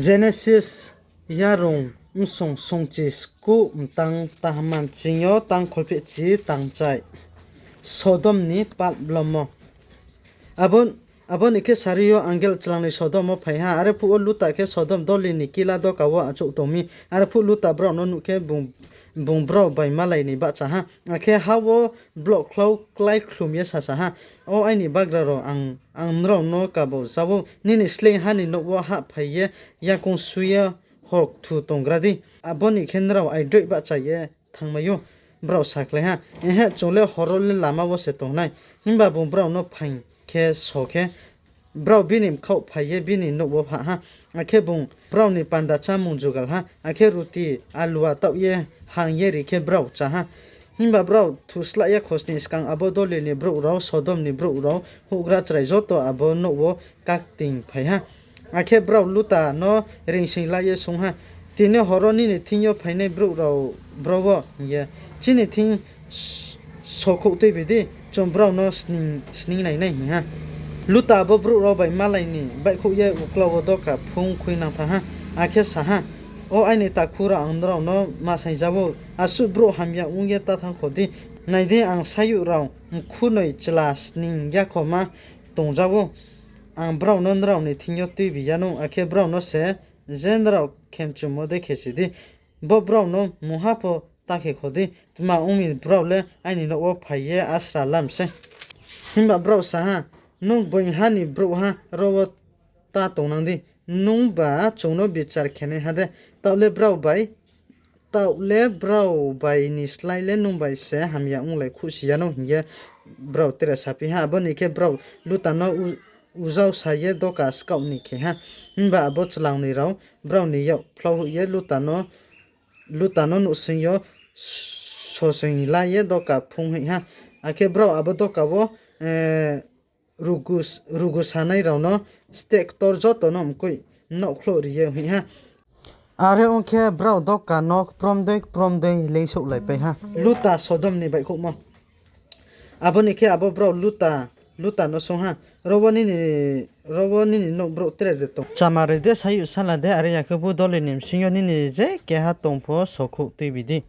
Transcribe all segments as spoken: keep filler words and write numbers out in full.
Genesis yarung bsong songchi skuh mtang tahamman ching yo tang kholphehchi tang chai. Sodom ni pap blomo. Abo, abo ni khe sari yo angel chlangnoi Sodom wo phai ha. Are phuh wo Luta khe Sodom doli ni kila doka wo achouh tong mi. Are phuh Luta brao no nuh khe bung, bung brao bai malai ni bahcha ha. Akhe ha wo bloh khlou klái khlum ye sasa ha, O aini bagra rao, ang, ang nrao no kabo za ou, nini sleing ha ni nouh wo hahphai ye yakoung su ye hor kthu tonggra di. Abo ni khe nrao aidroih bahcha ye thanngmai ou. Brao sakhlai ha, Ehe, chung le hor wo le lama wo se tong nai. Himba bung brao no phaing khe so khe, brao bini bkhaoh phai ye bini nouh wo hah ha. Akhe bung brao ni panda chámung jugal ha, akhe ruti alua taoh ye hang ye ri khe brao chá ha. Himba brao thuslah ya khosning skang abo doli ni brouh rao, Sodom ni brouh rao, houhgra chrai joto abo nouh wo kakting phai ha. Akhe brao Luta no reingsoing la ye swunng ha, Tini hor wo nini thing yo phainai brouh rao bro wo? hing ye, Chini thing s-, sokhouh tuibi di, chung brao no sning, sning nai nai, hing ha. Luta abo brouh rao bai malai ni baihkhouh ye uklau wo doka phung khuinang thanng ha, akhe sa ha, O aini takhu rao, ang nrao no ma saing za ou, asuh brouh hamya ong ye ta thanng kho di. Nai di, ang sayouh rao mkhunoi chla sning yakhoma tong za ou. Ang brao no nrao ni thing yo tuibi yanou, akhe brao no se je nrao khemchumo dei khe si di. Bo brao no mungha pho ta khe kho di, tma ong mi brao le aini nouh wo phai ye asra lam sei. Himba brao sa ha, Nung gboing ha ni brouhha, ro wo ta tongnang di, nungba chung no bichar khenaiha de? Taoh le brao bai, taoh le brao bai ni slái le nung bai se hamya onglai khuhsi yanou, hing ye brao tre saphi ha. Abo ni khe brao Luta no u-, ujao sa ye doka skaoh ni khe ha. Himba abo chlangnoi rao brao ni yak phlauhoih ye Luta no, Luta no nouhsing yo sosoing la ye doka phung hoih ha. Akhe brao abo doka wo, eh, rugu s-, rugu sanai rao no, steh ktor joto no mkoih mnaohkhlouh ri ye hoih ha. Are ong khe, brao doka no kprom dei kprom dei leingsouhlaipai ha. Luta Sodom ni baihkhouhmo. Abo ni khe abo brao Luta, Luta no swunng ha, Ro wo nini, ro wo nini nouh brouh tre de tong? Chamaroi de, sayouh sala de, are ya khe bo doli ni bsing yo nini je keha tong pho sokhouh tuibi di.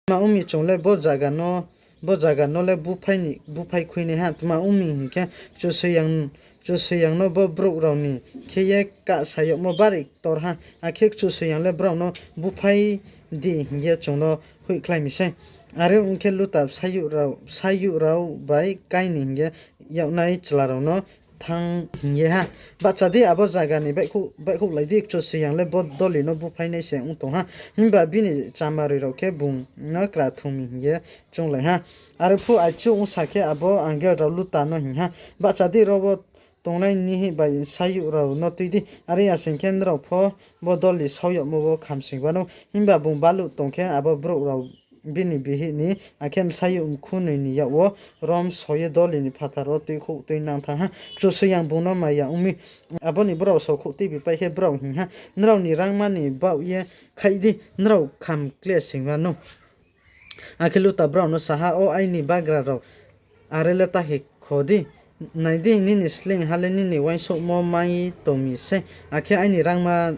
Tma ong mi chung le bo zaga no, bo zaga no le buphai ni, buphai khuinaiha. Tma ong mi hing khe, Kchusoyang, Kchusoyang no bo brouh rao ni khe ye kahsa yagmo bari ktor ha. Akhe Kchusoyang le brao no buphai di hing ye chung no hoihkhlai mi sei. Are ong khe Luta sayouh rao, sayouh rao bai kaini hing ye yagnai chla rao no thanng hing ye ha, Bahcha di, abo zaga ni baihkhouh, baihkhouhlai di, Kchusoyang le bo doli no buphainai se ong tong ha. Himba bini chamaroi rao khe bung no kra thung mi hing ye chounglai ha. Are phuh aichu ongsa khe abo angel rao Luta no hing ha, Bahcha di, ro wo tongnai nihih bai sayouh rao no tui di, are ya sing khe nrao pho bo doli saoh yagmo wo khamsoing wanou. Himba bung baluh tong khe abo brouh rao bini bihih ni, akhe bsayouh mkhunoi ni yak wo rom so ye doli ni phathar wo tuikhouh tuinang thanng ha. Kchusoyang bung no maya ong mi. Abo ni brao sokhouh tuibi pai khe brao hing ha, Nrao ni rangma ni baoh ye khaih di, nrao kham kle soing wanou. Akhe Luta brao no sa ha, O aini bagra rao, are le ta khe kho di. Nai di, nini sleing ha le nini uaingsouhmo mai tong mi sei, akhe aini rangma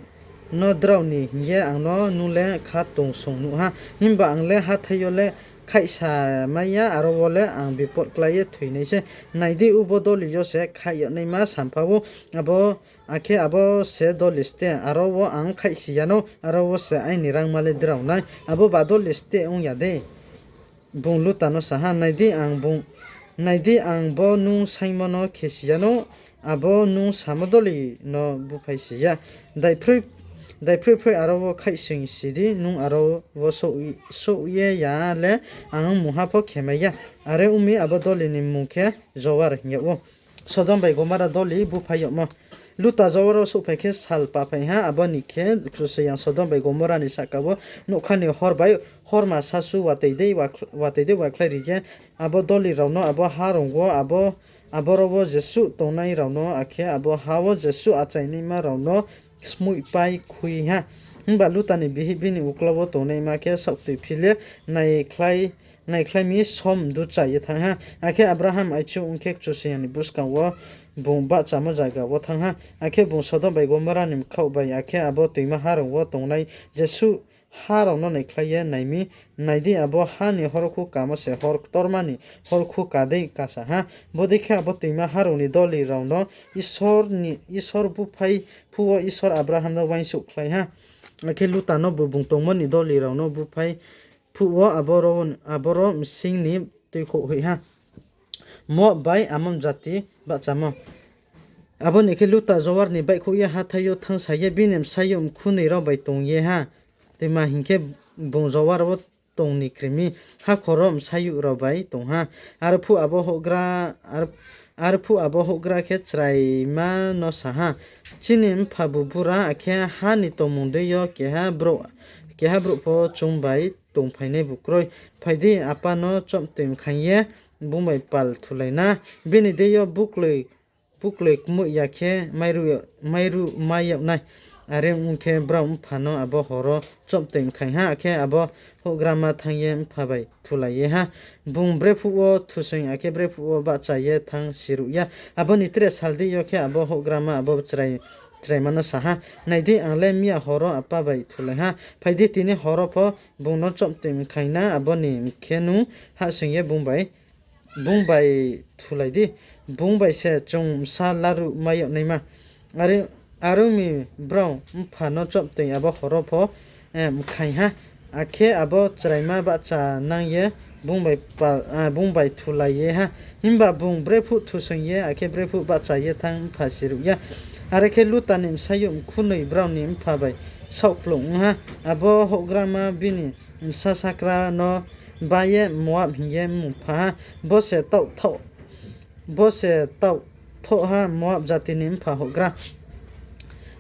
no drao ni hing ye ang no nung le khatungsung nuh ha. Himba ang le hathái yo le khaihsamai ya, aro wo le ang bipot klái ye thoinai sei. Nai di, ubo doli yo se khaih yagnaima sampha ou, abo, akhe abo se doli steh, aro wo ang khaihsi yanou, aro wo se aini rangma le drao nai, abo ba doli steh ong ya de? Bung Luta no sa ha, Nai di, ang bung, nai di, ang bo nung saingmo no khesi yanou, abo nung samo doli no buphaisi ya. Daiphroi, daiphroi phroi aro wo khaihsoingsi di, nung aro wo souh, souh ye ya le ang mungha pho khemai ya. Are ong mi, abo doli ni mmung khe Zoar hing yag ou. Sodom bai Gomora doli buphai yagmo. Luta Zoar wo souhphai khe sal paphai ha, abo ni khe Kchusoyang Sodom bai Gomora ni sahka wo nougkha ni hor bai horma sasu watoi dei wa-, watoi dei wakhlai ri ye abo doli rao no abo harong wo abo, aboro wo jesuh tongnai rao no, akhe abo ha wo jesuh achainaima rao no smoihpai khui ha. Himba Luta ni bihih bini uklau wo tongnaima khe saohtoi phi le naikhlai, naikhlai mi som mdu cha ye thanng ha. Akhe Abraham aichu ong khe Kchusoyang ni buskang wo bung bahchamo zaga wo thanng ha. Akhe bung Sodom bai Gomorra ni bkhaoh bai, akhe abo toima harong wo tongnai jesuh ha rao no naikhlai ye nai mi. Nai di, abo ha ni horkhu kamo se hor ktorma ni horkhu ka dei kasa ha. Bodei khe abo toima harong ni doli rao no Isor búphai phuh wo Isor Abraham no uaingsouhkhlai ha. Akhe Luta nobu bung tongmo ni doli rao no búphai phuh wo aboro bsing ni tuikhouh hoih ha. Moab bai Amon jati bahchamo. Abo ni khe Luta Zoar ni baihkhouh ye hathái yo thanngsa ye bini bsayouh mkhunoi rao bai tong ye ha. Tma hing khe, bung Zoar wo tong ni kri mi, hakhor wo bsayouh rao bai tong ha. Arphuh abo houhgra, arphuh abo houhgra khe chraima no sa ha, Chini mpha bu bura, akhe ha ni tongmung deing yo keha brouh pho chung bai tongphainai bu kroi. Phai di, apa no chobmtoi mkhaing ye bung bai pal thulai na. Bini deing yo bukloi kmoih ya khe mairuh mai yag nai. Are ong khe, brao mpha no abo hor wo chobmtoi mkhaing ha, akhe abo houhgrama thanng ye mpha bai thulai ye ha. Bung brephuh wo thusoing, akhe brephuh wo bahcha ye thanng siruh ya. Abo ni tre sal deing yo khe abo houhgrama abo chraima no sa ha, Nai di, ang le miya hor wo apa bai thulai ha. Phai di, tini hor wo pho bung no chobmtoi mkhaing na, abo ni khe nung hahsoing ye bung bai thulai di, bung bai se chung bsa laruh mai yag naima. Are ong mi, brao mpha no chobmtoi abo hor wo pho mkhaing ha, akhe abo chraima bahchanang ye bung bai thulai ye ha. Himba bung brephuh thusoing ye, akhe brephuh bahcha ye thanng mpha siruh ya. Are khe Luta ni bsayouh mkhunoi brao ni mpha bai saohkplung ong ha. Abo houhgrama bini bsa sakra no bá ye Moab hing ye mmung pha ha. Bo se taoh ha, Moab jati ni mpha houhgra.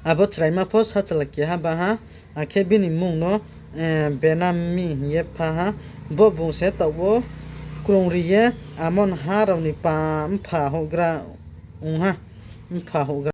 Abo chraima pho sachla keha bá ha, akhe bini mmung no Benammi hing ye pha ha. Bo bung se taoh wo krungri ye Amon ha rao ni pa mpha houhgra ong ha, mpha houhgra.